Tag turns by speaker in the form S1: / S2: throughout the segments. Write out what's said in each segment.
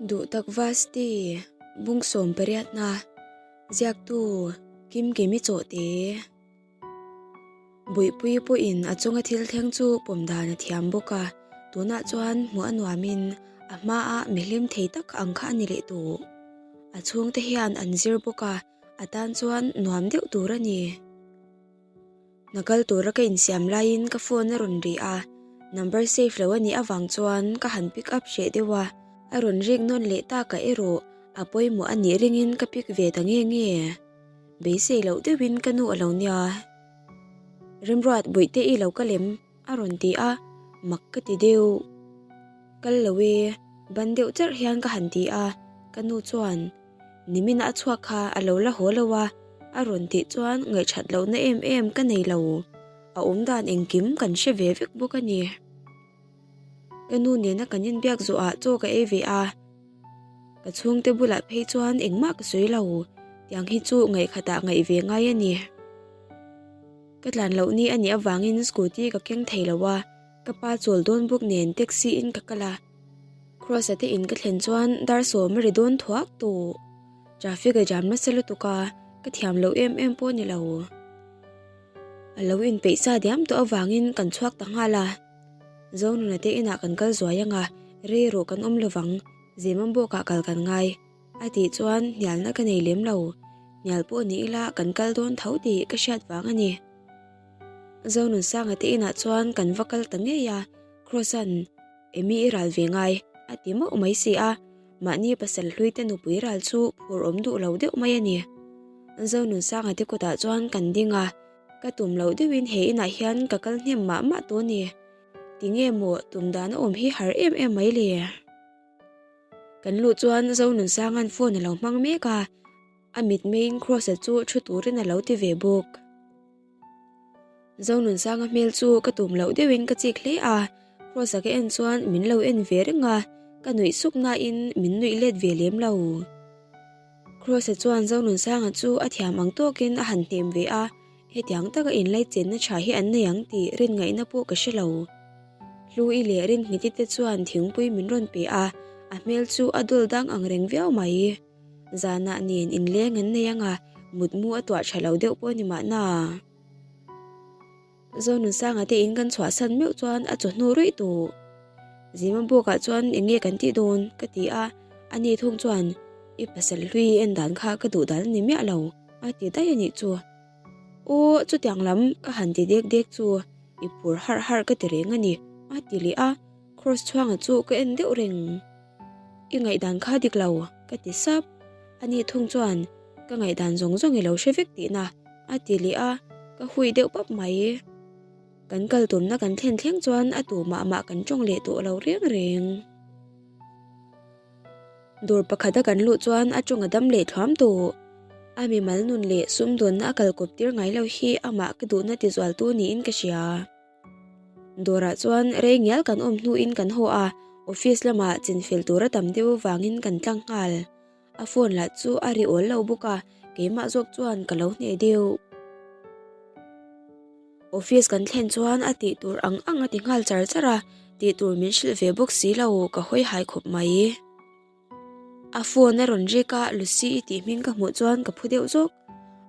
S1: Duhtak Vasti, Bungsawm pariatna, Ziaktu, Kimkimi Chawhte. Buihpui pawhin a chunga thil thleng chu pawm dan a thiam bawk a, tunah chuan hmuh a nuamin a hmaah mi hlim thei tak ang kha a ni leh tawh. A chhungte hian an zir bawk a, a tan chuan nuam deuh tur a ni. Hna kal tura ka insiam laiin ka phone a rawn ri a, number save lo a nih avang chuan ka han pick up hreh deuh a, a rawn rik nawn leh tak a erawh a pawimawh a nih ringin ka pick ve ta nge nge. Beisei loh deuhin ka nu a lo nia. Remruat bawihte i lo ka lem a rawn ti a, mak ka ti deuh. Kal lo e, ban deuh charh hian ka han ti a, ka nu chuan. Nimin a chhuak kha a lo la haw lo a, a rawn tih chuan ngaihthat lohna em em ka nei lo. A awm dan engkim kan hre ve vek bawk a ni. Ka nu nena kan inbiak zawhah chaw ka ei ve a, ka chhungte bulah phei chuan engmah ka sawi lo, tiang hi chu ngaihkhatah ngaih ve ngai a ni. Ka tlan loh ni a nih avangin scooty ka keng thei lo a, ka pa chawl dawn bawk nen taxi in ka kal a. Cross-a te in ka thlen chuan dar sawm a ri dawn thuak tawh. Traffic a jam nasa lutuk a, ka thiam loh em em pawh a ni lo. A lo inpeih sa diam tawh avangin kan chhuak ta nghal a. Zonuna te inah kan kal zuai ang a, rei erawh kan awm lovang, Zemambawkah kal kan ngai. A tih chuan hnialna ka nei lem lo. Hnial pawh ni ila kan kal dawn tho tih ka hriat vang a ni. Zonunsanga te inah chuan kan va kal ta ngei a, Cross-a'n Emi i ral ve ngai, a ti mauh mai si a, mahni pasal hlui te nupui ral chu phur awm duh lo deuh mai a ni. Zonunsanga te kawtah chuan kan ding a, ka tum loh deuhin he inah hian ka kal hnem mah mah tawh a ni. Tinge maw tum dan a awm hi har em em mai le? Kan luh chuan Zonunsanga'n phone a lo hmang mek a, a mitmeiin Cross-a chu thu turin a lo ti ve bawk. Zonunsanga hmel chu ka tum loh deuhin ka chik hle a, Cross-a ka en chuan min lo en ve reng a, ka nuih suk nain min nuih let ve lem lo. Cross-a chuan Zonunsanga chu a thiam ang tawkin a han hnem ve a, hetiang taka inlaichenna tha hi an nei ang tih rin ngaihna pawh ka hre lo. Hlui leh Rinhmiti te chuan thingpui min rawn pe a, a hmel chu a dul dang ang reng viau mai. Zanah nen inleng an nei anga mutmu a tuah tha lo deuh pawh a ni mahna. Zonunsanga te in kan chhuahsan meuh chuan a chawhnu ruih tawh. Zima bawkah chuan eng nge kan tih dawn ka ti a, ani thung chuan i pasal hlui en dan kha ka duh dan a ni miah lo a ti daih a nih chu. Aw chutiang lam ka han ti dek dek chu i phur harh harh ka ti reng a ni a ti leh a, Kross chhuanga chu ka en deuh reng. I ngaihdan kha dik lo, ka ti sap. Ani thung chuan, Ka ngaihdan zawng zawng i lo hre vek tihna, a ti leh a, ka hui deuh pap mai. Kan kal tumna kan thlen thleng chuan a tu mah mah kan tawng leh tawh lo reng reng. Dawr pakhata kan luh chuan a tawng a dam leh thluam tawh. A mimal nun leh sumdawnna a kalkawp tir ngai lo hi amah ka duhna tizualtu niin ka hria. Dawrah chuan rei ngial kan awm hnuin kan haw a, office lamah chinfel tur a tam deuh avangin kan tlang nghal. A phone lah chu a ri awl lo bawk a, keimah zawk chuan ka lo hneh deuh. Office kan thlen chuan a tih tur ang ang a ti nghal char char a, tih tur min hrilh ve bawk si lo, ka hawi hai khawp mai. A phone a rawn rik a, Lucy i tih hming ka hmuh chuan ka phu deuh zawk.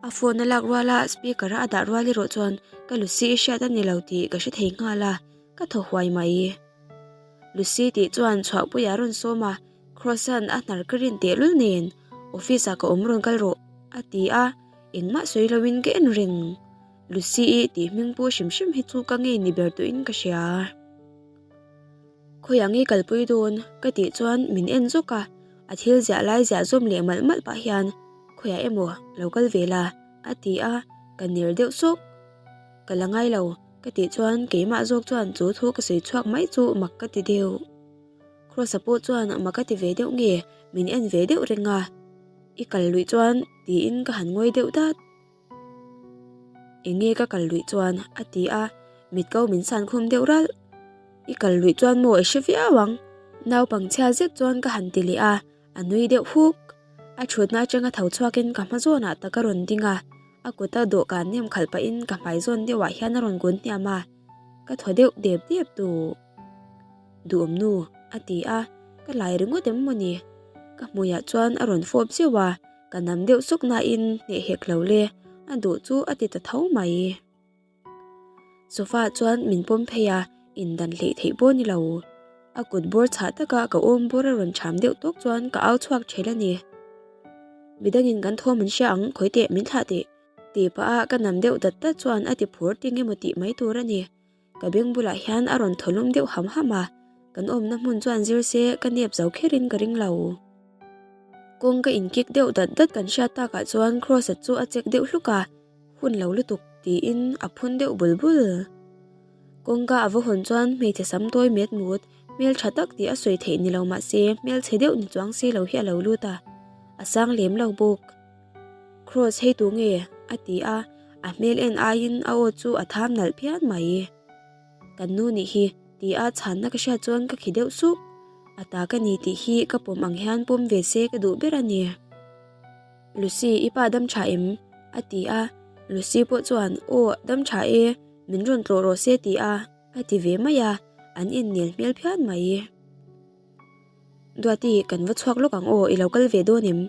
S1: A phone a lak rual a, speaker a a dah rual erawh chuan ka Lucy i hriat a ni lo tih ka hre thei nghal a, ka thaw huai mai. Lucy tih chuan chhuahpui a rawn sawm a, Cross-a'n a hnar ka rin tehlul nen office ah ka awm rawn kal rawh a ti a, engmah sawi loin ka en reng. Lucy i tih hming pu hrim hrim hi chu ka ngei ni ber tawhin ka hria. Khawiah nge kalpui dawn? ka tih chuan min en zawk a, a thil ziah lai ziah zawm leh malh malh pah hian Khawiah emaw lo kal ve la? a ti a, ka ner deuh sawk. Ka la ngai lo, ka tih chuan keimah zawk chuan chu thu ka sawi chhuak mai chu mak ka ti deuh. Cross-a pawh chuan mak a ti ve deuh nge min en ve deuh reng a, I kal luih chuan tiin ka han ngawi deuh dat. Enge ka kal luih chuan a ti a, mit ko min san khum deuh ralh. I kal luih chuan maw i hre viau ang? Naupang chhia zet chuan ka han ti leh a, a nui deuh huk. A thutna atanga tho chhuakin ka hma zawnah tak a rawn ding a, a kuta dawhkan nem khalh pahin ka hmai zawn deuhah hian a rawn kun hniam a, ka thaw deuh dep dep tawh. Duhawm nu, a ti a, ka lai ringawt em maw ni? Ka hmuiah chuan a rawn fawp zeuh a, ka nam deuh sawk nain hneh hek lo le, a duh chu a ti ta tho mai. Sofa chuan min pawm phei a, indan hleih theih pawh a ni lo. A kut bawr chhah taka ka awm bawr a rawn cham deuh tawk chuan ka au chhuak ṭhel a ni. Midangin kan thawm an hria ang, khawi teh min thlah teh. Tih pah a ka nam deuh dat dat chuan a ti phur ting emaw tih mai tur a ni. Ka beng bulah hian a rawn thaw lum deuh ham ham a, kan awmna hmun chuan zir se ka nep zo kherin ka ring lo. Kawng ka inkik deuh dat dat kan hriat takah chuan Kross-a chu a chek deuh hluk a, hun lo lutuk tiin a phun deuh bul bul. Kawngka a va hawn chuan hmeichhe sam tawi met mut, hmel tha tak tih a sawi theih ni lo mahse hmel chhe deuh ni chuang si lo hi a lo lut a, a sang lem lo bawk. Kross hei tu nge? a ti a, a hmel en aiin a aw chu a tham nalh phian mai. Kan nu nih hi ti a chhanna ka hriat chuan ka khi deuh sup. A ta ka ni tih hi ka pawm ang hian pawm ve se ka duh ber a ni. Lucy, i pa dam tha em? a ti a, Lucy pawh chuan aw dam tha e, min rawn tlawh rawh se ti a, a ti ve mai a, an innel hmel phian mai. Duati, kan va chhuak lawk ang aw, i lo kal ve dawn em?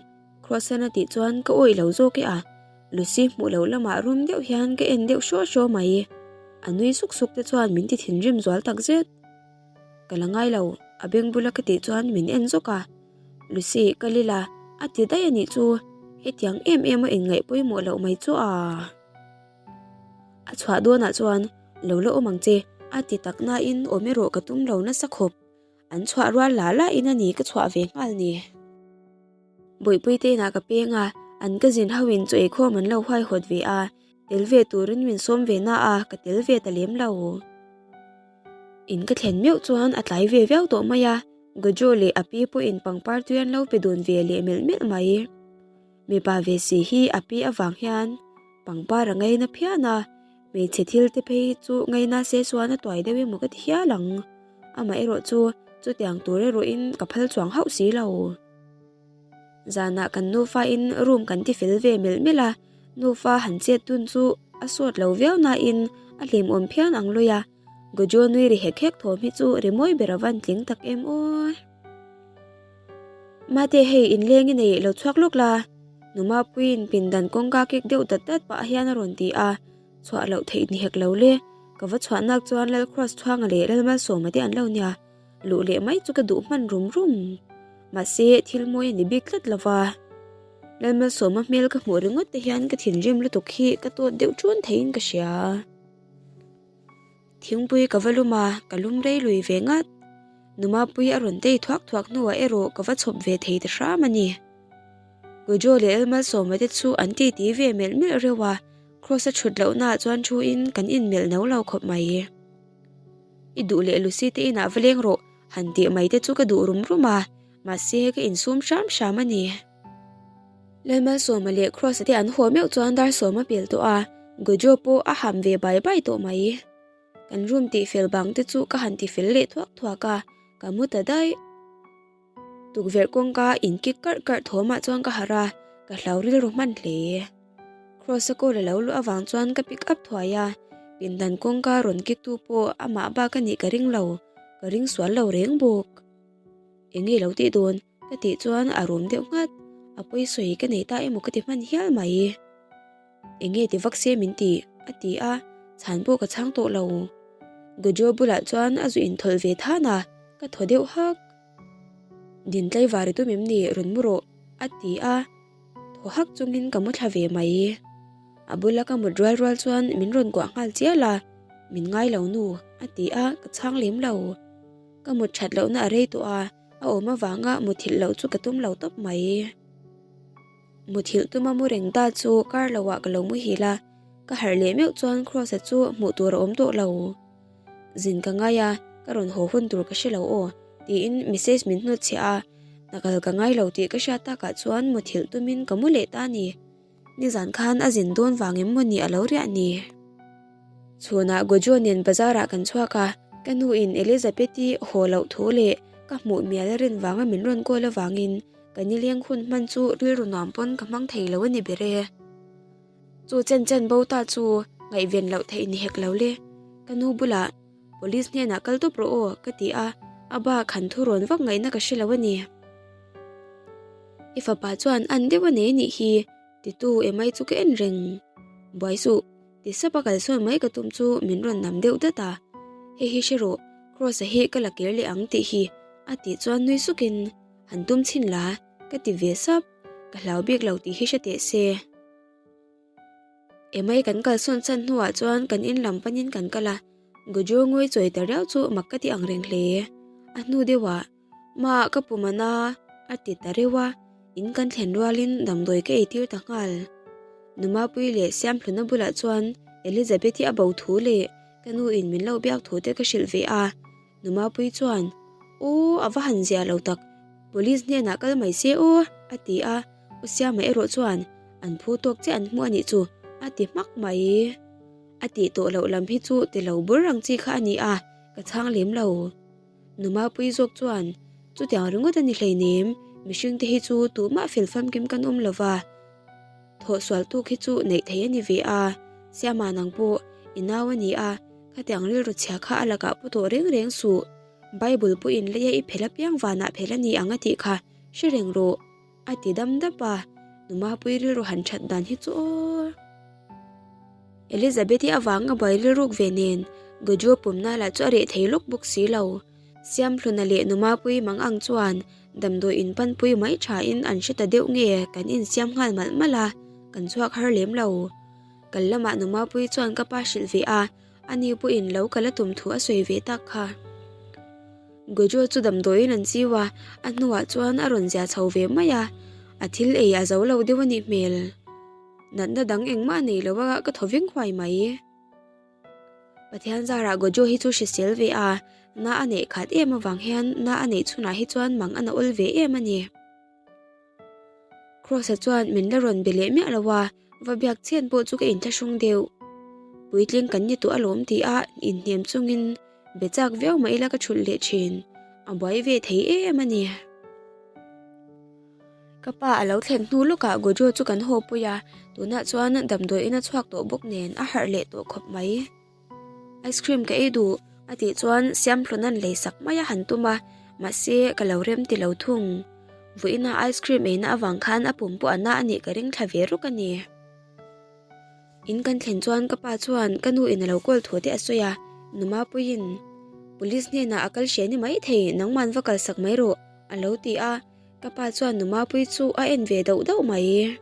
S1: Cross-an a tih chuan ka awih lo zawk e a, Lucy hmuh loh lamah rum deuh hian ka en deuh hraw hraw mai. A nui suk suk te chuan min ti thinrim zual tak zet. Ka la ngai lo, a beng bula ka tih chuan min en zawk a. Lucy, ka lil a, a ti daih a nih chu, hetiang em em a inngaih pawimawh loh mai chu a. A chhuah dawnah chuan, Lo la awm ang che, a ti tak nain awm erawh ka tum lo nasa khawp. An chhuah rual lah lah in a ni ka chhuah ve nghal ni. Bawihpui te inah ka peng a, an ka zin ho in chaw eikhawm an lo huaihawt ve a, tel ve turin min sawm ve na a, ka tel ve ta lem lo. In ka thlen meuh chuan a tlai ve viau tawh mai a, Gojo leh a pi pawhin pangpar tui an lo pe dun ve leh melh melh mai. Mipa ve si hi a pi avang hian pangpar a ngaina phian a, hmeichhe thil te phei hi chu ngaina se chuan a tuai deuh emaw ka ti hial ang. Amaherawh chu chutiang tur erawhin ka phal chuang hauh si lo. Zanah kan nufa in room kan ti fel ve melh melh a, nufa han chet dun chu a sawt lo viau nain a hlimawm phian ang lui a, Gojo nui ri hek hek thawm hi chu rimawi ber a van tling tak em aw. Mate hei inleng i nei lo chhuak lawk la, Numapuiin pindan kawngka kek deuh dat dat pah hian a rawn ti a, chhuah loh theih ni hek lo le, ka va chhuah nak chuan Lalkross Chhuanga leh Lalmalsawma te an lo nia, luh leh mai chu ka duh hman rum rum. Mahse thil mawi a ni bik tlat lo va. Lalmalsawma hmel ka hmuh ringawt te hian ka thinrim lutuk hi ka tawt deuh ṭun theiin ka hria. Thingpui ka va lum a, ka lum rei lui ve ngat. Numapui a rawn tei thuak thuak hnuah erawh ka va chhawp ve thei ta hram a ni. Gojo leh Elmalsawma te chu an titi ve melh melh reuh a, Kross a thut lohnaah chuan thuin kan inmelh no lo khawp mai. I duh leh Lucy te inah va leng rawh, han tih mai te chu ka duh rum rum a, mahse ka insum hram hram a ni. Lalmalsawma leh Kross-a te an haw meuh chuan dar sawm a pel tawh a, Gojo pawh a ham ve bai bai tawh mai. Kan room tih fel bang te chu ka han ti fel leh thuak thuak a, ka mu ta daih. Tukverh kawngka inkik karh karh thawmah chuan ka harh a, ka hlau rilru hman hle. Kross-a call a lo luh avang chuan ka pick up thuai a, pindan kawngka rawn kik tu pawh amah bak a nih ka ring lo, ka ring sual lo reng bawk. Eng nge lo tih dawn? Ka tih chuan a rum deuh nghat, a pawi sawi ka nei ta emaw ka ti hman hial mai. Eng nge ti vak se min ti? a ti a, chhan pawh ka chhang tawh lo. Gojo bulah chuan a zu inthawlh ve than a, ka thaw deuh hak. Din tlaivar i tum em ni rawn mu rawh? a ti a, thaw hak chungin ka mu thla ve mai. A bula ka mut rual rual chuan min rawn kuah nghal chial a, Min ngai lo nu, a ti a, ka chhang lem lo. Ka mut that lohna a rei tawh a, a awm avanga muthilh loh chu ka tum lo tawp mai. Muthilh tuma mu reng ta chu kar loah ka lo muhil a, ka harh leh meuh chuan Kross-a chu hmuh tur a awm tawh lo. Zin ka ngai a, ka rawn haw hun tur ka hre lo aw, tiin message min hnut chhiah a, hna kal ka ngai lo tih ka hriat takah chuan muthilh tumin ka mu leh ta a ni. Nizan khan a zin dawn vang em mawni a lo riah ni? Chhunah Gojo nen bazar ah kan chhuak a, ka nu in Elizabeth-i haw loh thu leh ka hmuh mial a rin vanga min rawn call avangin ka nileng hun hman chu rilru nuam pawn ka hmang thei lo a ni ber e. Chu chen chen bo ta chu ngaihven loh theih ni hek lo le. Ka nu bulah Police hnenah kal tawp rawh aw ka ti a, a bak han thu rawn vak ngaihna ka hre lo a ni. I fapa chuan an deuh a nei anih hi, titu Emai chu ka en reng. Buai suh, ti sap a kalsawn mai ka tum chu min rawn nam deuh dat a. Hei hi hre rawh, Kross-a hi ka la kir leh ang tih hi, a tih chuan nui sukin, Han tum chhin la, ka ti ve sap. Ka hlau bik lo tih hi hre teh se. Emai kan kalsawn chan hnuah chuan kan in lam panin kan kal a, Gojo ngawi chawi ta riau chu mak ka ti ang reng hle. A hnu deuhah, Mah ka pum a na, a ti ta reuh a, in kan thlen rualin damdawi ka eitir ta nghal. Numapui leh Siamhluna bulah chuan Elizabeth-i a bo thu leh ka nu in min lo biak thu te ka hrilh ve a, Numapui chuan, Aw, a va han zia lo tak, Police hnenah kal mai se aw, a ti a, U Siama erawh chuan, An phu tawk chiah an hmu a nih chu, a ti hmak mai. A tih tawh loh lam hi chu ti lo bur ang chi kha a ni a, ka chhang lem lo. Numapui zawk chuan, Chutiang ringawt a ni hleinem, mihring te hi chu tuhmah fel famkim kan awm lo va, thawh sual tuk hi chu neih thei a ni ve a, Siama nang pawh i nau a ni a, khatiang rilru chhia kha a lakah pu tawh reng reng suh. Bible pawhin leia i phel apiang vanah phel a ni ang a tih kha hre reng rawh. A ti dam dap a, Numapui rilru han that dan hi chu aw. Elizabeth-i avanga buai rilruk ve nen Gojo pumna lah chu a reh thei lawk bawk si lo. Siamhluna leh Numapui mang ang chuan damdawi in panpui mai thain an hre ta deuh nge kan insiam nghal malh malh a, kan chhuak har lem lo. Kal lamah Numapui chuan ka pa hrilh ve a, ani pawhin lo kal a tum thu a sawi ve tak kha. Gojo chu damdawiin an chiu a, a hnuah chuan a rawn zia chho ve mai a, a thil ei a zo lo deuh a nih hmel. Natna dang engmah a nei lo a, ka thaw veng huai mai. Pathian zarah Gojo hi chu hrisel ve a, na a neih khat em avang hian na a neih chhunah hi chuan mang a na awl ve em a ni. Kross-a chuan min la rawn be leh miah lo a, va biak chhiat pawh chu ka inthlahrung deuh. Puitling kan ni tawh alawm tih a inhnem chungin be chak viau mah ila ka thulh leh thin. A buai ve thei em a ni. Ka pa a lo thlen hnu lawkah Gojo chu kan haw pui a, tunah chuan damdawiin a chhuak tawh bawk nen a harh leh tawh khawp mai. Ice cream ka ei duh a tih chuan Siamhlawna'n lei sak mai a han tum a, mahse ka lo rem ti lo thung. Vawiina ice cream eina avang khan a pum pawh a na a nih ka ring thla ve ruk a ni. In kan thlen chuan ka pa chuan ka nu in a lo kawl thu te a sawi a, Numapuiin Police hnenah a kal hre ni mai thei nangman va kal sak mai rawh a lo ti a, ka pa chuan Numapui chu a en ve dauh dauh mai.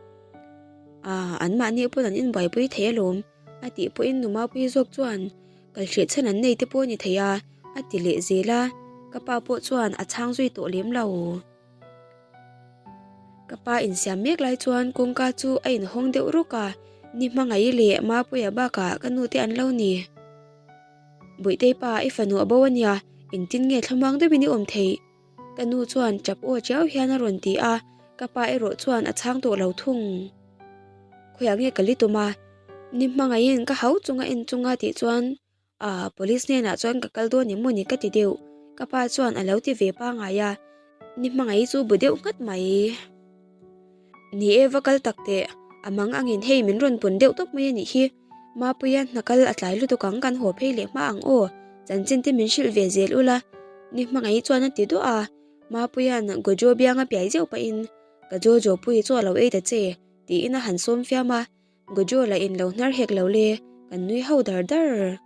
S1: Aa anmahni pawn an inbuaipui thei alawm. A tih pawhin nu Mapuii zawk chuan kal hreh chhan an nei te pawh a ni thei a, a ti leh zel a, ka pa pawh chuan a chhang zui tawh lem lo. Ka pa insiam mek lai chuan kawngka chu a inhawng deuh rawk a, ni hmangaih leh Mapuia bakah ka nu te an lo ni. Bawihtei pa i fanu a bo a nia, engtin nge thlamuang deuhin i awm theih? Ka nu chuan tap aw chiau hian a rawn ti a, ka pa erawh chuan a chhang tawh lo thung. Khawiah nge ka li tum a? Ni hmangaihin ka hau chunga en chunga tih chuan ah police hnenah chuan ka kal dawn em maw ni ka ti deuh. Ka pa chuan a lo ti ve pangai a, ni hmangaih chu bu deuh nghat mai. Ni e va kal tak teh, a mang angin hei min rawn pun deuh tawp mai a nih hi. Mapuia hna kal a tlai lutuk ang kan haw phei leh hma ang aw, chanchin te min hrilh ve zel ula. Ni hmangaih chuan a ti duah a, Mapuia'n Gojo bianga piai zeuh pahin Ka Jojo pui chu a lo ei ta che tiin a han sawm fiam a, Gojo lah in lo hnar hek lo le, kan nui ho dar dar.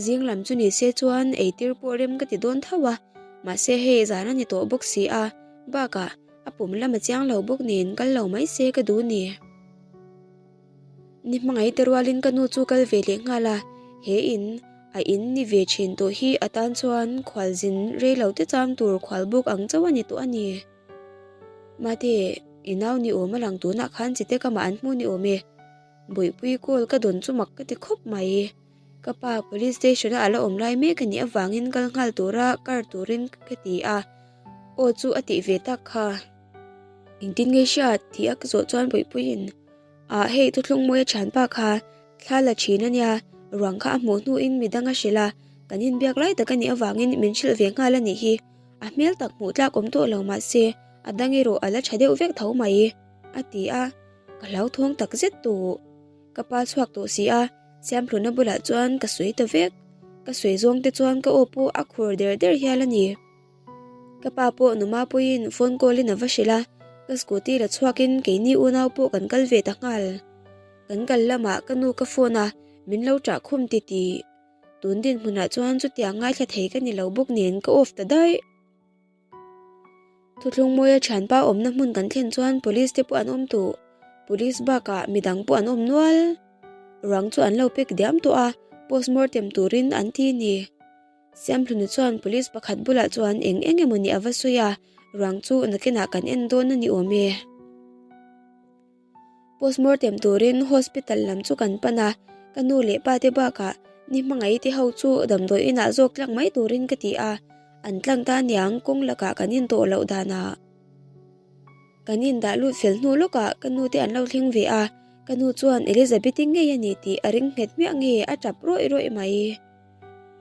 S1: Zing lam chu ni se chuan eitir pawh rem ka ti dawn tho a, mahse hei zan a ni tawh bawk si a, bakah a pum lam a chiang lo bawk nen kal lo mai se ka duh ni. Ni hmangaih te rualin ka nu chu kal ve leh nghal a, he in a in ni ve thin tawh hi a tan chuan khualzin rei lo te cham tur khual buk ang chauh a ni tawh a ni. Mate, i nau ni awm a lang tunah khan chite ka mah an hmu ni awm e. Bawihpui call ka dawn chu mak ka ti khawp mai. Ka pa police station a ala awm lai mek a nih avangin kal nghal tura kar turin ka ti a, aw chu a tih ve tak kha. Engtin nge hriat tih a ka zawh chuan Bawihpuiin Ah hei thuthlung mawi a thianpa kha thla la thin a nia, ruang kha a hmuh hnuin midang a hrilh a, kan inbiak lai tak a nih avangin min hrilh ve nghal a nih hi. A hmel tak hmuh tlak awm tawh lo mahse a dang erawh a la tha deuh vek tho mai, a ti a, ka hlauthawng tak zet tawh. Ka pa chhuak tawh si a, Siamhluna bulah chuan ka sawi ta vek. Ka sawi zawng te chuan ka aw pawh a khur der der hial a ni. Ka pa pawh Numa puiin phone call in a va hrilh a, Ka scooty la chhuakin keini unau pawh kan kal ve ta nghal. Kan kal lamah ka nu ka phone a, min lo ṭah khum titih. Tun dinhmunah chuan chutiang ngaithla thei ka ni lo bawk nen ka off ta daih. Thuthlung mawia thianpa awmna hmun kan thlen chuan police te pawh an awm tawh. Police bakah midang pawh an awm nual. Ruang chu an lo pek diam tawh a, postmortem turin an ti a ni. Siamhluna chuan police pakhat bulah chuan eng eng emaw ni a va sawi a, ruang chu nakinah kan en dawn a ni awm e. Postmortem turin hospital lam chu kan pan a, ka nu leh pa te bakah ni hmangaih te ho chu damdawi inah zawk tlang mai turin ka ti a, an tlang ta aniang kawng lakah kan intawh loh danah. Kan indah lut fel hnu lawkah ka nu te an lo thleng ve a, ka nu chuan Elizabeth-i ngei a ni tih a ring nghet hmiah nge a tap rawih rawih mai.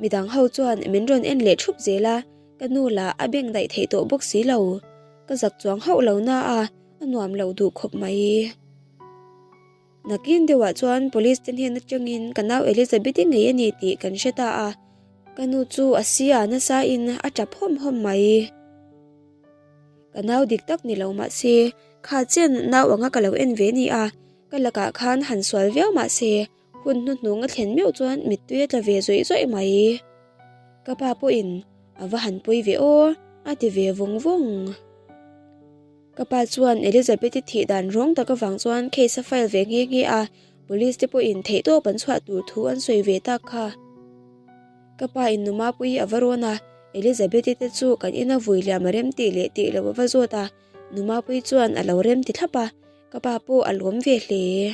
S1: Midang ho chuan min rawn en leh thup zel a, ka nu lah a beng daih theih tawh bawk si lo. Ka zak chuang hauh lo na a, a nuam lo duh khawp mai. Nakin deuhah chuan police te hnen atangin ka nau Elizabeth-i ngei a ni tih kan hre ta a, ka nu chu a si a nasa in a tap hawm hawm mai. Ka nau dik tak ni lo mah se, kha chen nau anga ka lo en ve ni a, ka lakah khan han sual viau mah se, Hun hnuhnung a thlen meuh chuan mittui a tla ve zawih zawih mai. Ka pa pawhin a va han pawi ve aw, a ti ve vawng vawng. Ka pa chuan Elizabeth-i thih dan rawng tak avang chuan case a file ve nghe nghe a, police te pawhin theihtawp an chhuah tur thu an sawi ve tak kha. Ka pa in nu Mapuii a va rawn a, Elizabeth-i te chu kan ina vui liam a rem tih leh tih loh a va zawt a, nu Mapuii chuan a lo rem ti thlap a, ka pa pawh a lawm ve hle.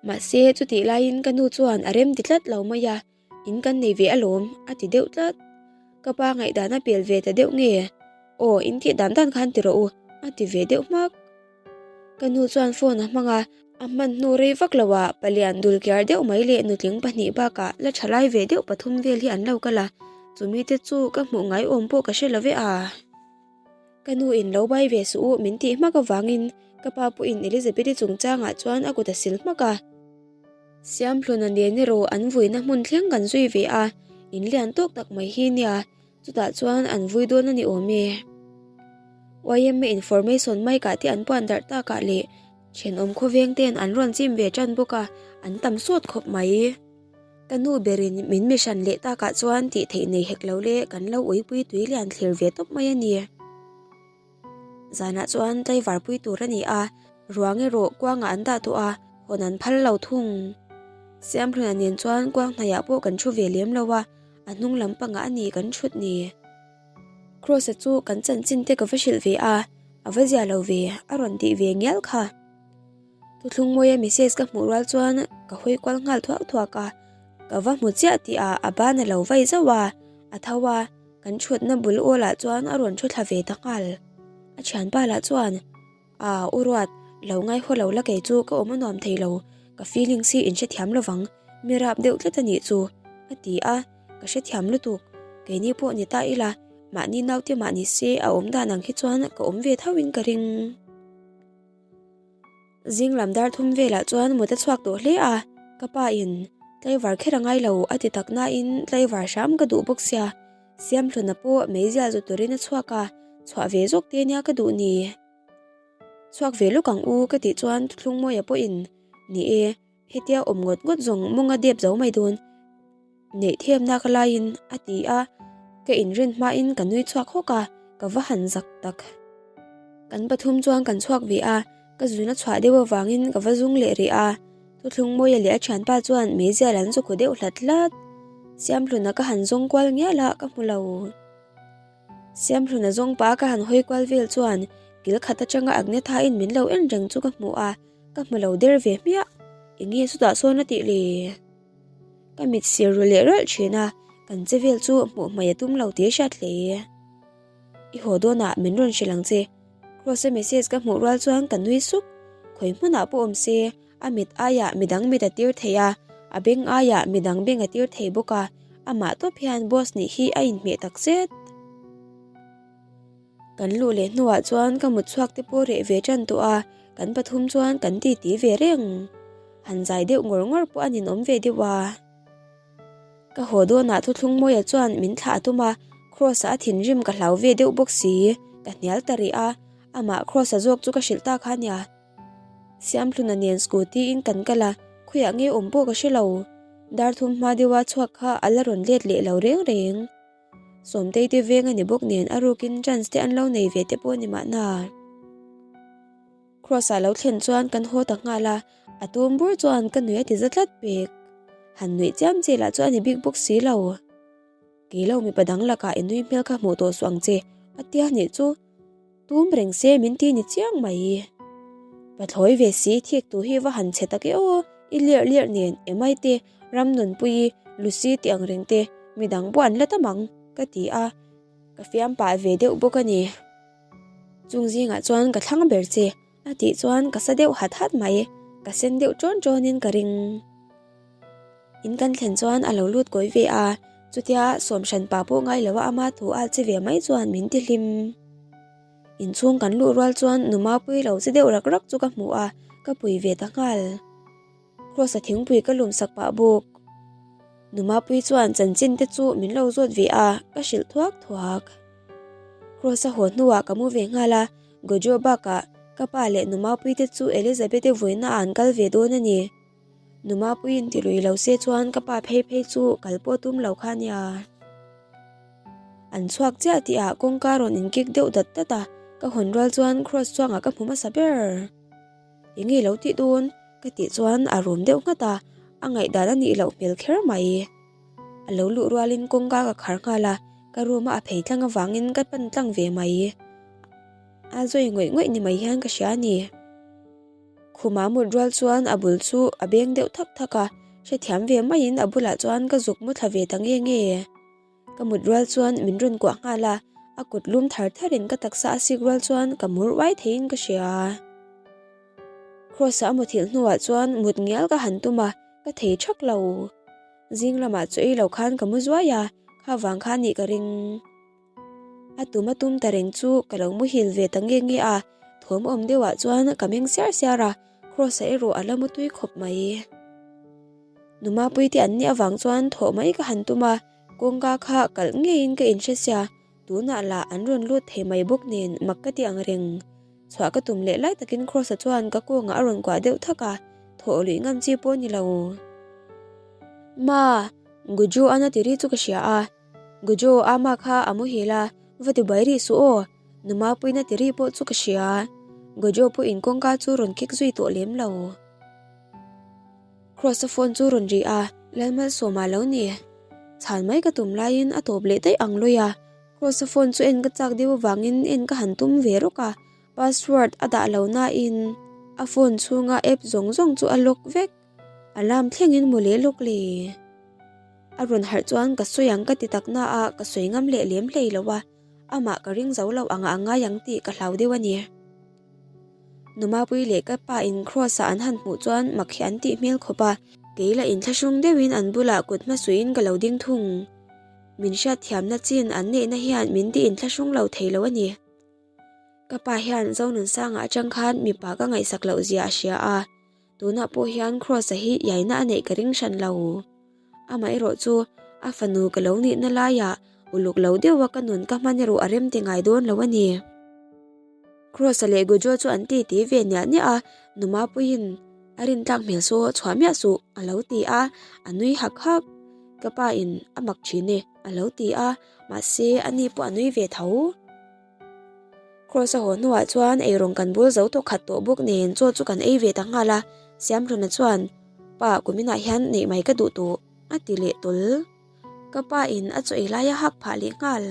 S1: Mahse, chutih laiin ka nu chuan a rem ti tlat lo mai a, in kan nei ve alawm, a ti deuh tlat. Ka pa ngaihdan a pel ve ta deuh nge? Aw, in tih dan dan khan ti rawh u, a ti ve deuh hmak. Ka nu chuan phone a hmang a, a hman hnu rei vak lo ah palian dul kiar deuh mai leh nutling pahnih bakah la tha lai ve deuh pathum vel hi an lo kal a, chumi te chu ka hmuh ngai awm pawh ka hre lo ve a. Ka nu in lo bai ve suh u min tih hmak avangin ka pa pawhin Elizabeth-i chungchangah chuan a kut a sil hmak a. Siamhluna nen erawh an vuina hmun thleng kan zui ve a, in lian tawk tak mai hi nia, chutah chuan an vui dawn a ni awm e. YMA information mic ah te an puan darh takah leh thenawm khawveng ten an rawn chim ve tan bawk a, an tam sawt khawp mai. Ka nu berin min mi hran leh takah chuan tih theih nei hek lo le kan lo uipui tui lian thlir ve tawp mai a ni. Zanah chuan tlaivar pui tur a ni a, ruang erawh kuangah an dah tawh a, hawn an phal lo thung. Siamhluna nen chuan kuang hnaiah pawh kan thu ve lem lo a, a hnung lam pangah a ni kan thut ni. Kross-a chu kan chanchin te ka va hrilh ve a, a va zia lo ve, a rawn tih ve ngial kha. Thuthlung mawia message ka hmuh rual chuan ka hawi kual nghal thuak thuak a, ka va hmu chiah tih ah a ban a lo vai zauh a, a tho a, kan thutna bul awl ah chuan a rawn thu thla ve ta nghal. A thianpa lah chuan, Aa u Ruat, lo ngaihaw lo la kei chu ka awm a nuam thei lo, ka feelings hi in hrethiam lovang, mi rap deuh tlat a nih chu, a ti a, ka hrethiam lutuk, keini pawh ni ta ila, mahni naute mah ni se a awm dan ang hi chuan ka awm ve tho in ka ring. Zing lam dar thum velah chuan mut a chhuak tawh hle a, ka pa in tlaivar kher a ngai lo a ti tak nain tlaivar hram ka duh bawk sia, Siamhluna pawh meizial zu turin a chhuak a, chhuah ve zawk te nia ka duh ni. Chhuak ve lawk ang u ka tih chuan Thuthlungmawia pawhin ni e, hetia awm ngawt ngawt zawng mawng a dep zo mai dawn. Neih thiamna ka laiin a ti a, ka inrin hmain ka nui chhuak hawk a, ka va han zak tak. Kan pathum chuan kan chhuak ve a, ka zuna chhuah deuh avangin ka va zung leh rih a, thuthlung mawia leh a thianpa chuan meizial an zu khaw deuh hlat hlat. Siamhluna ka han zawng kual ngial a, ka hmu lo. Siamhluna zawng pa ka han hawi kual vel chuan kil khat atanga Agnetha-in min lo en reng chu ka hmu a, ka hmu lo der ve hmiah. Enge chutah sawn a tih le? Ka mit sir ru leh ralh thin a, kan che vel chu hmuh hmai a tum lo tih a hriat hle. I haw dawnah min rawn hrilh ang che. Kross-a message ka hmuh rual chuan ka nui suk. Khawi hmunah pawh awm se, a mit aiah midang mit a tir thei a, a beng aiah midang beng a tir thei bawk a, amah tawp hian boss nih hi a inhmeh tak zet. Kan luh leh hnuah chuan ka mut chhuak te pawh reh ve tan tawh a, kan pathum chuan kan titi ve reng. Han zai deuh ngawr ngawr pawh a ninawm ve deuh a. Ka haw dawnah thuthlung mawia chuan min thlah a tum a, Kross-a a thinrim ka hlau ve deuh bawk si, ka hnial ta rih a. Amah Kross-a zawk chu ka hrilh ta kha nia. Siamhluna nen scooty in kan kal a, khawiah nge awm pawh ka hre lo. Darthum hma deuha chhuak kha a la rawn let leh lo reng reng. Sawmtei te veng a ni bawk nen a rukin chance te an lo nei ve te pawh a ni mahna. Kross-a lo thlen chuan kan haw ta nghal a, a tum bur chuan ka nui a ti za tlat pek. Han nuih chiam che lah chu a ni bik bawk si lo. Kei lo mipa dang lakah i nui hmel kha hmuh tawh suh ang che, a tia nih chu. Tum reng se min ti ni chiang mai. Pathlawi ve si thik tu hi va han chhe tak e aw, i lerh lerh nen emai te, Ramnunpuii, Lucy tih ang reng te, midang pawh an la tam ang, ka ti a, ka fiam pah ve deuh bawk a ni. Chung zingah chuan ka thlang ber che, a tih chuan ka sa deuh hat hat mai, ka sen deuh ṭawn ṭawnin ka ring. In kan thlen chuan a lo lut kawi ve a, chutia sawm hran pa pawh ngai lo a ama thu al che ve mai chuan min ti hlim. Inchhung kan luh rual chuan nu Mapuii lo che deuh rak rak chu ka hmu a, ka pui ve ta nghal. Kross-a thingpui ka lum sak pah bawk. Nu Mapuii chuan chanchin te chu min lo zawt ve a, ka hrilh thuak thuak. Kross-a haw hnuah ka mu ve nghal a, Gojo bakah ka pa leh nu Mapuii te chu Elizabeth-i vawiina ah an kal ve dawn a ni. Numa puiin ti lui lo se chuan ka pa phei phei chu kal pawh tum lo kha nia. An chhuak chiah tih ah kawngka rawn in kik deuh dat dat a, ka hawn rual chuan Kross chuangah ka hmu hmasa ber. Enge lo tih dawn? Ka tih chuan a rum deuh nghat a, a ngaihdan a nih loh hmel kher mai. A lo luh rualin kawngka ka khar nghal a, ka room a a phei tlang avangin ka pan tlang ve mai. A zawi ngawih ngawih ni mai hian ka hria a ni. Khuma mut rual chuan a bul chu a beng deuh thak thak a, hrethiam ve maiin a bulah chuan ka zuk mu thla ve ta nge nge. Ka mut rual chuan min rawn kuah nghal a, a kut lum thar tharin ka taksa a sik rual chuan ka mur uai theiin ka hria. Kross-a a muthilh hnuah chuan mut ngial ka han tum a, ka thei thak lo. Zing lamah chu ei lo khan ka mu zuai a, kha vang kha nih ka ring. A tum a tum ta reng chu ka lo muhil ve ta nge nge a, thawm awm deuhah chuan ka meng siar siar a, Kross-a erawh a la mu tui khawp mai. Numapui te an nih avang chuan thawh mai ka han tum a, kawngka kha kalh ngeiin ka inhre sia, tunah lah an rawn lut thei mai bawk nen mak ka ti ang reng. Chhuah ka tum leh lai takin Kross-a chuan ka kawngah a rawn kuah deuh thak a, thawh luih ngam chi pawh a ni lo. Ma, Guju-an a ti ri chu ka hria a. Gujo ama kha a muhil a, va ti bai rih suh aw, numa puina ti ri pawh chu ka hria. Gujo pawhin kawngka chu rawn kik zui tawh lem lo. Kross-a phone chu rawn ri a, Lalmalsawma lo ni. Chhan mai ka tum laiin a tawp leh daih ang lawi a, Kross-a phone chu en ka chak deuh avangin en ka han tum ve rawk a, password a dah lo nain a phone chhunga app zawng zawng chu a lock vek. Alarm thlengin mu leh lawk le. A rawn harh chuan ka sawi ang ka ti tak na a, ka sawi ngam leh lem hlei lo a, amah ka ring zo lo ang a ngai ang tih ka hlau deuh a ni. Numapui leh ka pa in Kross ah an han hmuh chuan mak hi an tih hmel khawp a, kei lah inthlahrung deuhin an bulah kut hmasuiin ka lo ding thung. Min hriatthiamna chin an neihna hian min ti inthlahrung lo thei lo a ni. Ka pa hian Zonunsanga atang khan mipa ka ngaihsak loh zia a hria a. Tunah pawh hian Kross-a hi iaina a neih ka ring hran lo. Amaherawh chu a fanu ka lo nihna laiah uluk lo deuha ka nun ka hman erawh a rem ti ngai dawn lo a ni. Kross-a leh Gujo chu an titi ve niah niah a, Numapuiin a rintlak hmel saw chhuah miah suh a lo ti a, a nui hak hak. Ka pa in a mak thin e a lo ti a, mahse ani pawh a nui ve tho. Kross a haw hnuah chuan eirawng kan bul zo tawh khat tawh bawk nen chaw chu kan ei ve ta nghal a, Siamhluna chuan, Pa, kuminah hian neih mai ka duh tawh, a ti leh tawl. Ka pa in a chaw ei lai a hak phah leh nghal.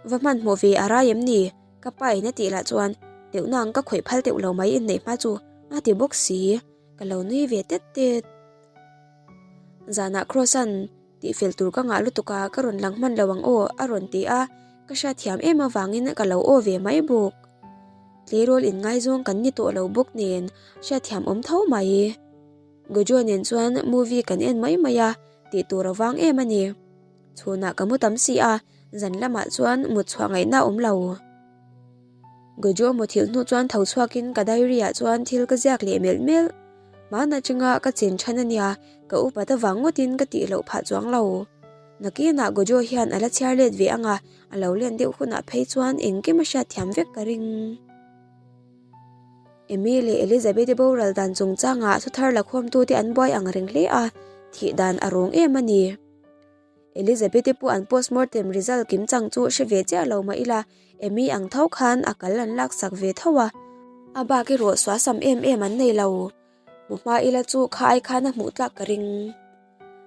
S1: Va hmanhmawh ve a rai em ni? Ka pa in a tih lah chuan, Teuh nang ka khawih phal teuh lo mai inneih hma chu, a ti bawk si. Ka lo nui ve tet tet. Zanah Kross-a'n Tihfel tur ka ngah lutuk a, ka rawn lang hman lo ang aw, a rawn ti a, ka hriatthiam em avangin ka lo aw ve mai bawk. Tleirawl inngaizawng kan ni tawh lo bawk nen hriatthiam awm tho mai. Gojo nen chuan movie kan en mai mai a, tih tur a vang em a ni. Chhunah ka mu tam si a, zan lamah chuan mut chhuah ngaihna a awm lo. Gojo muthilh hnu chuan tho chhuakin ka diary ah chuan thil ka ziak leh melh melh. Hmana atanga ka chen than a nia, ka upat avang ngawtin ka tih loh phah chuang lo. Nakinah Gojo hian a la chhiar let ve ang a, a lo len deuh hunah phei chuan engkim a hriatthiam vek ka ring. Amy leh Elizabeth-i boral dan chungchangah thuthar lakhawmtute an buai ang reng hle a, thih dan a rawng em a ni. Elizabeth-i pawh an postmortem result kimchang chu hre ve chiah lo mah ila, Amy ang tho khan a kal an laksak ve tho a, a bak erawh suasam em em an nei lo. Hmu hma ila chu kha ai khan a hmuh tlak ka ring.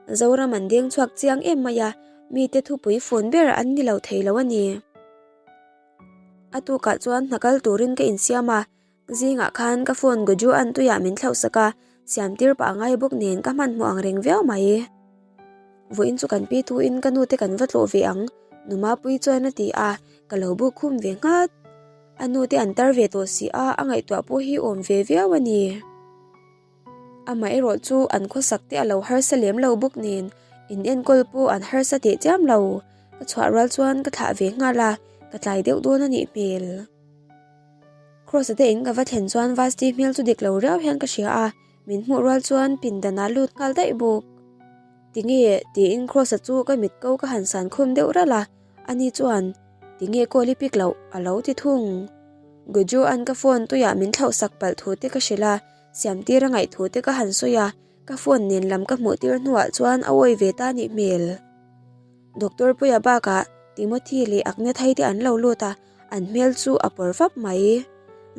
S1: Zoram an deng chhuak chiang em mai a, mite thupui fun ber an ni lo thei lo a ni. A tukah chuan hna kal turin ka insiam a, zingah khan ka phone Goju an tuiah min thlauh sak a, siam tir pah a ngai bawk nen ka hmanhmawh ang reng viau mai. Vawiin chu kan pi tuin ka nute kan va tlawh ve ang, Nu Mapuii chuan a ti a, ka lo buk khum ve nghat. A nute an tar ve tawh si a, a ngaihtuah pawh hi awm ve viau a ni. Amaherawh chu an khawsak te a lo harsa lem lo bawk nen in enkawl pawh an harsa teh chiam lo. Ka chhuah rual chuan ka thlah ve nghal a, ka tlai deuh dawn a nih hmel. Cross-a te in ka va thlen chuan Vasti hmel chu dik lo riau hian ka hria a, min hmuh rual chuan pindan ah lut nghal daih bawk. Tinge? tiin Cross-a chu ka mit ko ka han san khum deuh ralh a, ani chuan Tinge call i pick loh? a lo ti thung. Gojo-a'n ka phone tuiah min thlauh sak palh thu te ka hrilh a, siam tir a ngaih thu te ka han sawi a, ka phone nen lam ka hmuh tir hnuah chuan a awi ve ta nih hmel. Doctor Puia bakah Timothy leh Agnethi te an lo lut a, an hmel chu a pawr vap mai.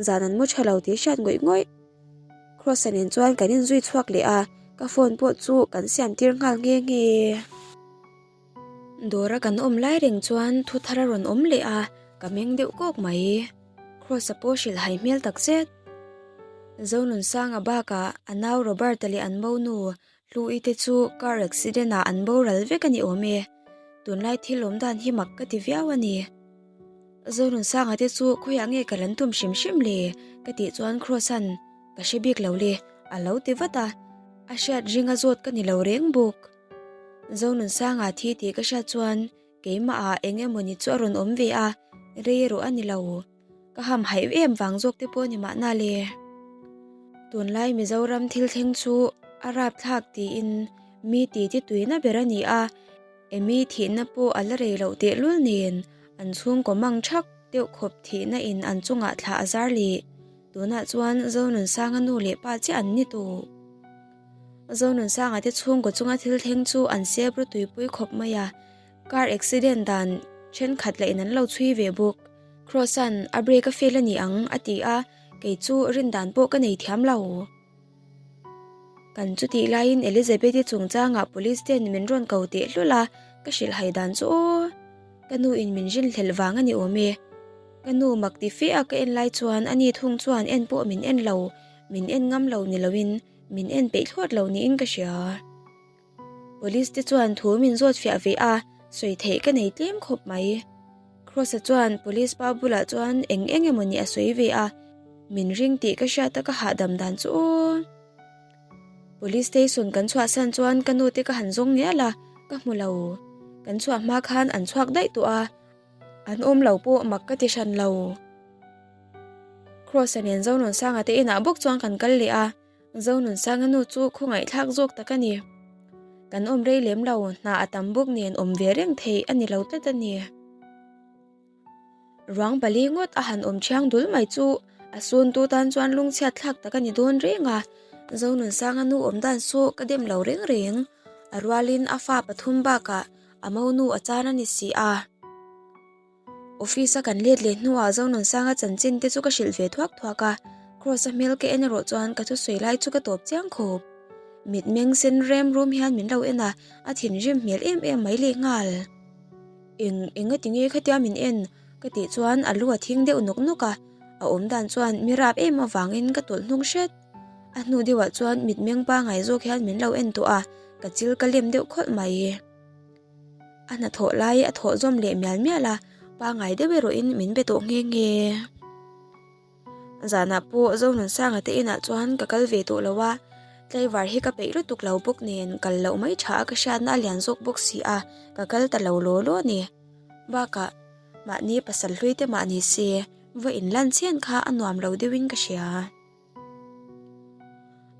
S1: Zan an mu tha lo tih hriat ngawih ngawih. Cross-a nen chuan kan inzui chhuak leh a, ka phone pawh chu kan siam tir nghal nghe nghe. Dawra kan awm lai reng chuan thu thar a rawn awm leh a, ka meng deuh kawk mai. Cross-a pawh hrilh hai hmel tak zet. Zonunsanga bakah a nau Robert-a leh an monu Hlu-i te chu car accident ah an boral vek a ni awm e. Tunlai thil awm dan hi mak ka ti viau a ni. Zonunsanga te chu khawiah nge ka lan tum hrim hrim le? Ka tih chuan Cross-a'n ka hre bik lo le a lo ti vat a, a hriat ringa zawt ka ni lo reng bawk. Zonunsanga thi tih ka hriat chuan keimahah eng emawni chu a rawn awm ve a, rei erawh a ni lo. Ka ham haih em vang zawk te pawh ni mahna le. Tunlai Mizoram thil thleng chu a rapthlak tiin mi ti ti tuina ber a ni a, Amy thihna pawh a la rei loh tehlul nen an chhungkaw mang thak deuh khawp thihna in an chungah thlah a zar leh. Tunah chuan Zonunsanga nu leh pa chiah an ni tawh. Zonunsanga te chhungkaw chunga thil thleng chu an sep ru tuipui khawp mai a, car accident dan thenkhat lah in an lo chhui ve bawk. Cross-a'n a brake a fail a ni ang a ti a, kei chu rin dan pawh ka nei thiam lo. Kan chutih laiin Elizabeth-i chungchangah police ten min rawn ko teh hlul a, ka hrilh hai dan chu aw. Ka nu in min rinhlelh vang a ni awm e. Ka nu mak ti fe a ka en lai chuan ani thung chuan en pawh min en lo, min en ngam lo ni loin min en peih thlawt lo niin ka hria. Police te chuan thu min zawt fiah ve a, sawi theih ka nei tlem khawp mai. Cross-a chuan police pa bulah chuan eng eng emaw ni a sawi ve a, min ring tih ka hriat a ka hahdam dan chu aw. Police station kan chhuahsan chuan ka nu te ka han zawng ngial a, ka hmu lo. Kan chhuah hma khan an chhuak daih tawh a, an awm lo pawh mak ka ti hran lo. Cross-a nen Zonunsanga te inah bawk chuan kan kal leh a. Zonunsanga nu chu khawngaihthlak zawk tak a ni. Kan awm rei lem lo, hna a tam bawk nen awm ve reng theih a ni lo tlat a ni. Ruang pali ngawt a han awm thiang dul mai chu a suntu tan chuan lungchhiat thlak tak a ni dawn reng a, Zonunsanga nu awm dan chu ka dem lo reng reng. A rualin a fa pathum bakah a monu a chan a ni si a. Office a kan let leh hnuah Zonunsanga chanchin te chu ka hrilh ve thuak thuak a, Kross a hmel ka en erawh chuan ka thusawi lai chu ka tawp chiang khawp. Mitmeng sen rem rum hian min lo en a, a thinrim hmel em em mai leh nghal. Eng eng a ti nge khatia min en? ka tih chuan a lu a thing deuh nawk nawk a, a awm dan chuan mi rap em avangin ka tawlh hnung hret. A hnu deuhah chuan mitmeng pangai zawk hian min lo en tawh a, ka chil ka lem deuh khawlh mai. A hnathawh lai a thawh zawm leh mial mial a, pangai deuh erawhin min be tawh nghe nghe. Zanah pawh Zonunsanga te inah chuan ka kal ve tawh lo a, tlaivar hi ka peih lutuk lo bawk nen kal loh mai tha a ka hriatna a lian zawk bawk si a, ka kal ta lo law law a ni. Bakah mahni pasal hlui te mah ni se, va inlan chian kha a nuam lo deuhin ka hria.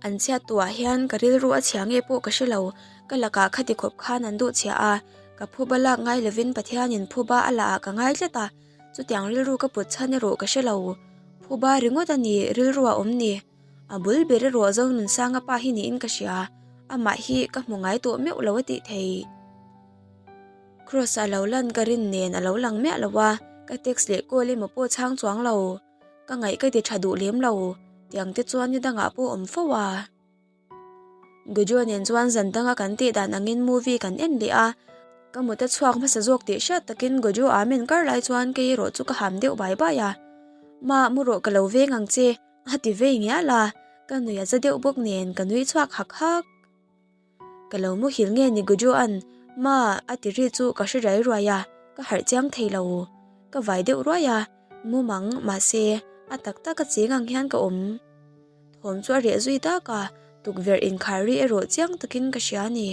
S1: An chhiat tuah hian ka rilru a chhia nge pawh ka hre lo, ka lakah khati khawp khan an duh chhia a, ka phuba lak ngai lovin Pathianin phuba a la ah ka ngai tlat a, chutiang rilru ka put chhan erawh ka hre lo. Phuba ringawt a ni rilru a awm ni. A bul ber erawh Zonunsanga pa hi niin ka hria, amah hi ka hmu ngai tawh meuh lo a tih thei. Cross a lo lan ka rin nen a lo lang miah lo a, ka text leh call emaw pawh chhang chuang lo. Ka ngaih ka ti tha duh lem lo, tiang te chuan ni dangah pawh awm fo a. Gojo nen chuan zan danga kan tih dan angin movie kan en leh a, ka mut a chhuak hmasa zawk tih hriat takin Gojo a men kar lai chuan kei erawh chu ka ham deuh bai bai a, Ma mu rawh ka lo veng ang che a ti vei ngial a, ka nui a za deuh bawk nen ka nui chhuak hak hak. Ka lo muhil nge ni Gojo an Ma a ti ri chu ka hre rai ruai a, ka harh chiang thei lo. Ka vai deuh ruai a, mumang mahse a tak tak a cheng ang hian ka awm. Thawm chu a reh zui tak a, tukverh inkhar ri erawh chiang takin ka hria a ni.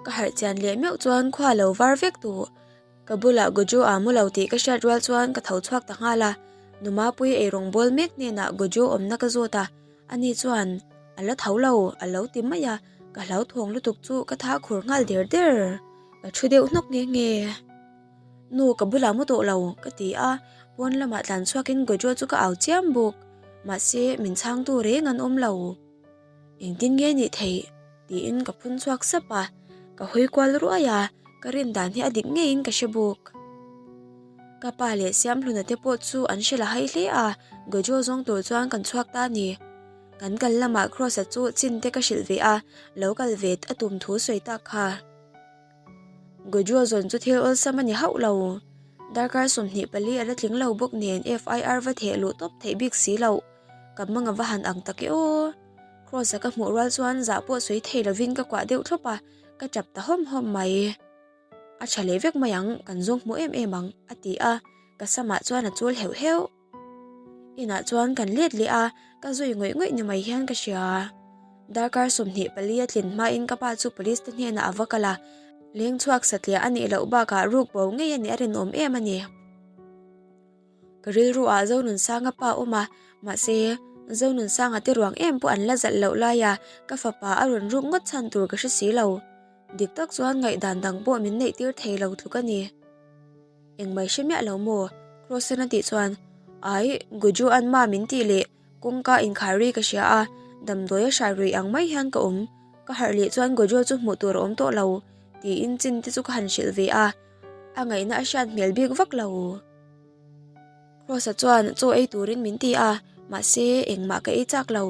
S1: Ka harh chian leh meuh chuan khua lo var vek duh. Ka bulah Gojo a mu lo tih ka hriat rual chuan ka tho chhuak ta nghal a, Numapui eirawng bawl mek hnenah Gojo awmna ka zawt a, ani chuan a la tho lo a lo ti mai a, ka hlauthawng lutuk chu ka tha khur nghal der der. Ka thu deuh hnawk nghe nghe. Nu ka bulah mu tawh lo ka ti a, pawn lamah tlan chhuakin Gojo chu ka au chiam bawk. Mahse min chhangtu reng an awm lo. Engtin nge nih theih? tiin ka phun chhuak sap a, ka hawi kual ruai a, ka rin dan hi a dik ngeiin ka hre bawk. Ka pa leh Siamhluna te pawh chu an hre la hai hle a, Gojo zawng tur chuan kan chhuak ta a ni. Kan kal lamah Kross-a chu chin te ka hrilh ve a, lo kal ve a tum thu sawi tak kha. Gojo zawn chu thil awlsam a ni hauh lo. Darkar 24 a la tling lo bawk nen FIR va theh luh tawp theih bik si loh. Ka hmang a va han ang tak e aw. Kross-a ka hmuh rual chuan zah pawh sawi thei lovin ka kuah deuh thlawp a, ka tap ta hawm hawm mai. A tha leh vek mai ang, kan zawng hmu em em ang, a ti a, ka samah chuan a chul heuh heuh. Inah chuan kan let leh a, ka zui ngawih ngawih ni mai hian ka hria. Darkar 24 a tlin hmain ka pa chu police te hnenah a va kal a, leng chhuak satliah a nih loh bakah ruk bo ngei a nih a rinawm em a ni. Ka rilru ah Zonunsanga pa awm a, mahse Zonunsanga te ruang em pawh an la zalh loh laia ka fapa a rawn ruk ngawt chhan tur ka hre si lo. Dik tak chuan ngaihdan dang pawh min neih tir thei lo tluk a ni. Engmai hre miah lo maw? Kross-an a tih chuan, Ai, Guju an ma min tih leh kawngka inkhar ri ka hria a, damdawi a hrai rui ang mai hian ka awm. Ka harh leh chuan Guju chu hmuh tur a awm tawh lo, tiin chin te chu ka han hrilh ve a, a ngaihna a hriat hmel bik vak lo. Kross-a chuan chaw ei turin min ti a, mahse engmah ka ei chak lo.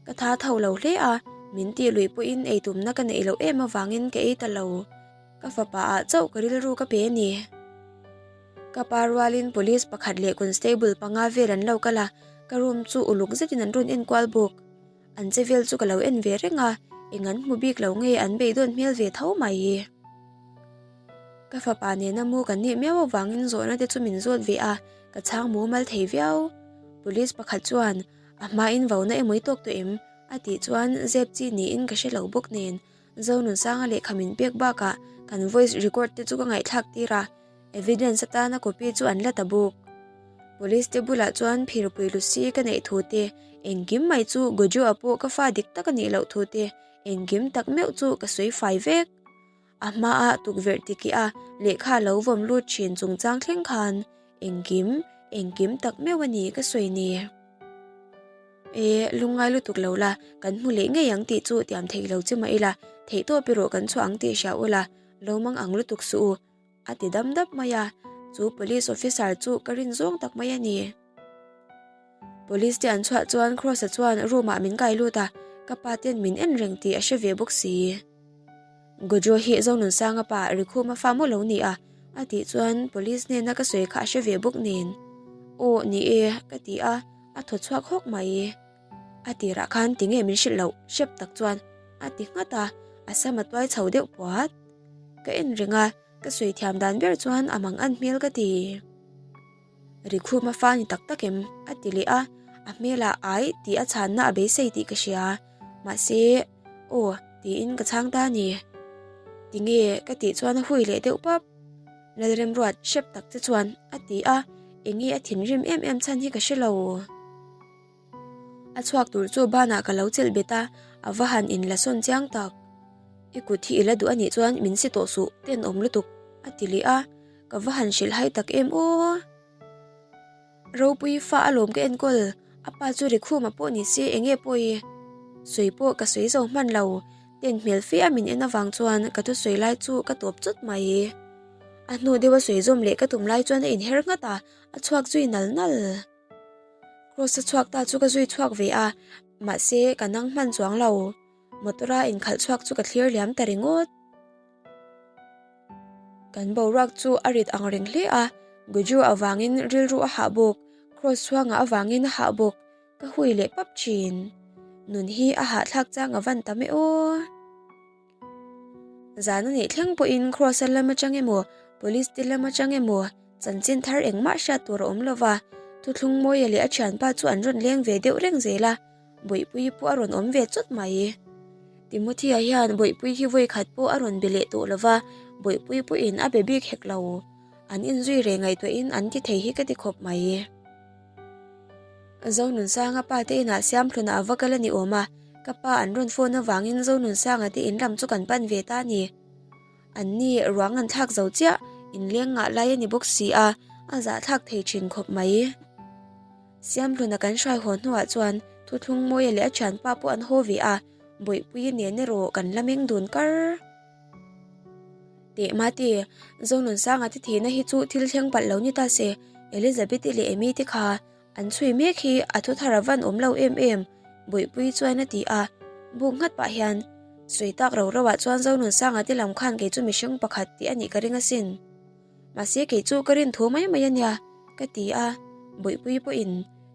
S1: Ka tha tho lo hle a, min tih luih pawhin ei tumna ka neih loh em avangin ka ei ta lo. Ka fapa ah chauh ka rilru ka pe a ni. Ka pa rualin police pakhat leh constable panga vel an lo kal a, ka room chu uluk zetin an rawn en kual bawk. An che vel chu ka lo en ve reng a, eng an hmu bik lo nge an beidawn hmel ve tho mai. Ka fapa nena mu kan nih miau avangin zawhna te chu min zawt ve a, ka chhang mumal thei viau. Police pakhat chuan a hmain vauna emaw i tawk tawh em? a tih chuan zep chi niin ka hre lo bawk nen. Zonunsanga lehkha min pek bakah kan voice record te chu ka ngaihthlak tir a, evidence atana copy chu an la ta bawk. Police te bulah chuan phirpui Lucy ka neih thu te, engkim mai chu Gojo-a pawh ka fa dik tak a nih loh thu te, engkim tak meuh chu ka sawi fai vek. A hmaa tukverh tiki a lehkha lo vawm lut thin chungchang thleng khan engkim, engkim tak meuh a ni ka sawi ni. E, lungngai lutuk lo la, kan hmu leh ngei ang tih chu tiam thei lo che mah ila, theihtawp erawh kan chhuah ang tih hria ula, lo mang ang lutuk suh u, a ti dam dap mai a, chu police officer chu ka rin zawng tak mai a ni. Police te an chhuah chuan Kross-a chuan room ah min kai lut a, ka pa ten min en reng tih a hre ve bawk si. Gojo hi Zonunsanga pa Rikhuma fa maw lo ni a? a tih chuan police hnena ka sawi kha a hre ve bawk nen. Aw ni e ka ti a, a thaw chhuak hawk mai. A tirah khan tinge min hrilh loh hrep tak chuan a ti nghat a, a sam a tuai chho deuh puat. Ka en reng a, ka sawi thiam dan ber chuan a mang an hmel ka ti. Rikhuma fa ni tak tak em? a ti leh a, a hmelah ai tih a chhanna a beisei tih ka hria. Mahse, aw tiin ka chhang ta a ni. Tinge ka tih chuan a hui leh deuh pap. Lalremruat hrep tak che chuan a ti a, enge a thinrim em em chhan hi ka hre lo. A chhuak tur chu banah ka lo chelh bet a, a va han in la sawn chiang tak. I kut hi i la duh a nih chuan min si tawh suh, tenawm lutuk a ti leh a, ka va han hrilh hai tak em aw. Ropuii fa alawm ka enkawl, a pa chu Rikhuma pawh ni se enge pawi? Sawi pawh ka sawi zo hman lo, ten hmel fe a min en avang chuan ka thusawi lai chu ka tawp chawt mai. A hnu deuha sawi zawm leh ka tum lai chuan a inher nghat a, a chhuak zui nal nal. Cross a chhuak ta chu ka zui chhuak ve a, mahse ka nang hman chuang lo. Motor a inkhalh chhuak chu ka thlir liam ta ringawt. Kan boruak chu a rit ang reng hle a, Guju avangin rilru a hah bawk, Cross chhuanga avangin a hah bawk, ka hui leh pap thin. Nun hi a hahthlak chang a van tam e aw. Zan a nih thleng pawhin Cross-a lam atang emaw, Police te lam atang emaw chanchin thar engmah hriat tur a awm lo va, Thuthlung Mawia leh a thianpa chu an rawn leng ve deuh reng zel a, Bawihpuii pawh a rawn awm ve chawt mai. Timothy-a hian Bawihpuii hi vawi khat pawh a rawn be leh tawh lo va, Bawihpuii pawhin a be bik hek lo. An inzui reh ngaihtuahin an ti thei hi ka ti khawp mai. Zonunsanga pa te inah Siamhluna a va kal a ni awm a, ka pa an rawn phone avangin Zonunsanga te in lam chu kan pan ve ta a ni. An ni ruang an thlak zo chiah, inleng ngah lai a ni bawk si a, a zahthlak thei thin khawp mai. Siamhluna kan hrai haw hnuah chuan Thuthlung Mawia leh a thianpa pawh an haw ve a, Bawihpuii nen erawh kan la meng dun kar. Teh mate, Zonunsanga te thihna hi chu thil thleng palh lo ni ta se, Elizabeth-i leh Amy te kha an chhui mek hi a thu thar a van awm lo em em, Bawihpuii chuan a ti a, buk nghat pah hian sawi tak ro ro ah chuan Zonunsanga te lam khan kei chu mihring pakhat tih a nih ka ring asin. Mahse kei chu ka rin thu mai mai a nia, ka ti a, Bawihpuii pawhin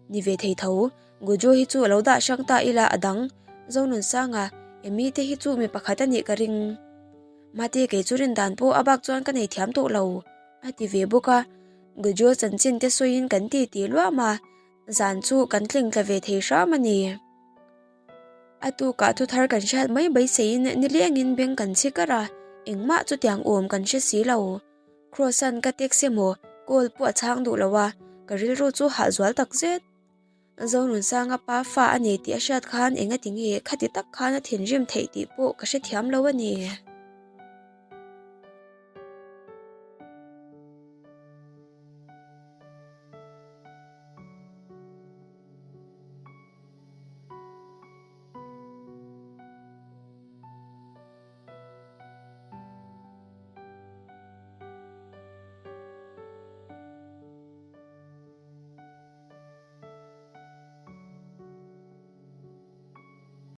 S1: ni ve thei tho. Guju hi chu a lo dah hrang ta ila a dang, Zonunsanga, Amy te hi chu mi pakhat a nih ka ring. Mate kei chu rin dan pawh a bak chuan ka nei thiam tawh lo, a ti ve bawk a. Guju chanchin te sawiin kan ti ti luam a, zan chu kan tling tla ve thei hram a ni. A tukah thu thar kan hriat mai beiseiin nilengin beng kan chhi kar a, engmah chutiang awm kan hre si lo. Kross-a'n ka text emaw call pawh a chhang duh lo a, ka rilru chu hah zual takzet. Zonunsanga pa fa a nei tih a hriat khan engati nge khati tak khan a thinrim theih tih pawh ka hrethiam lo a ni.